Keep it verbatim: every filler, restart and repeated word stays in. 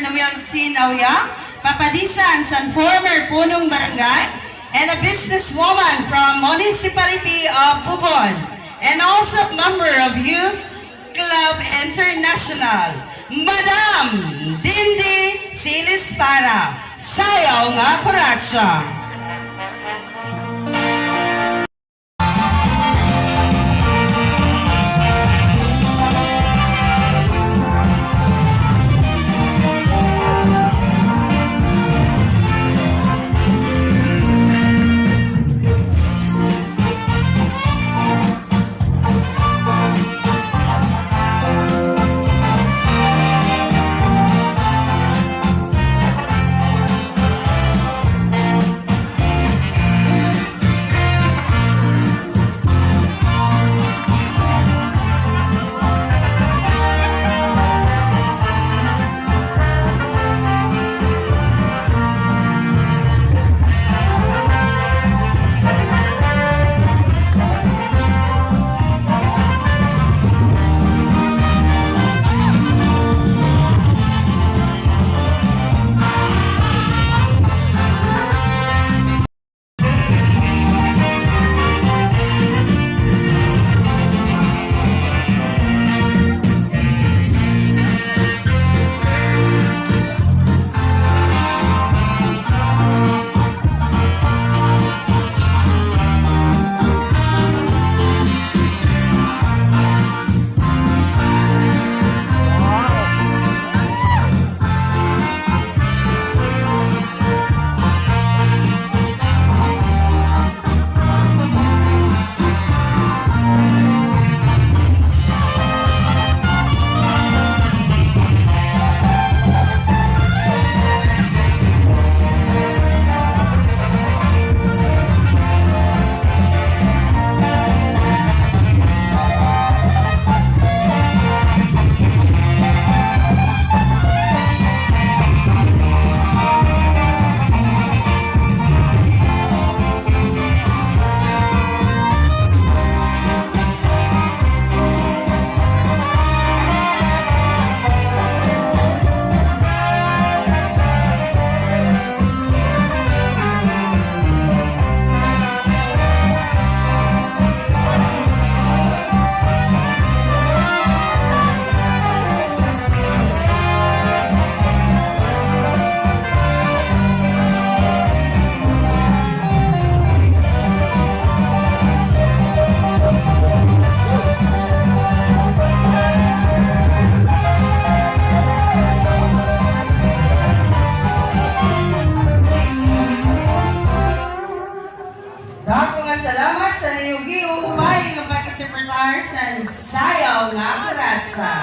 Noel Chin Aoyang, Papadisan, san former punong barangay, and a businesswoman from Municipality of Bubon, and also member of Youth Club International, Madam Dindi Silis Para, Sayaw nga Kuratsa. Dako nga salamat sa niyo giuupay nga pag-interpretar san Sayaw nga Kuratsa.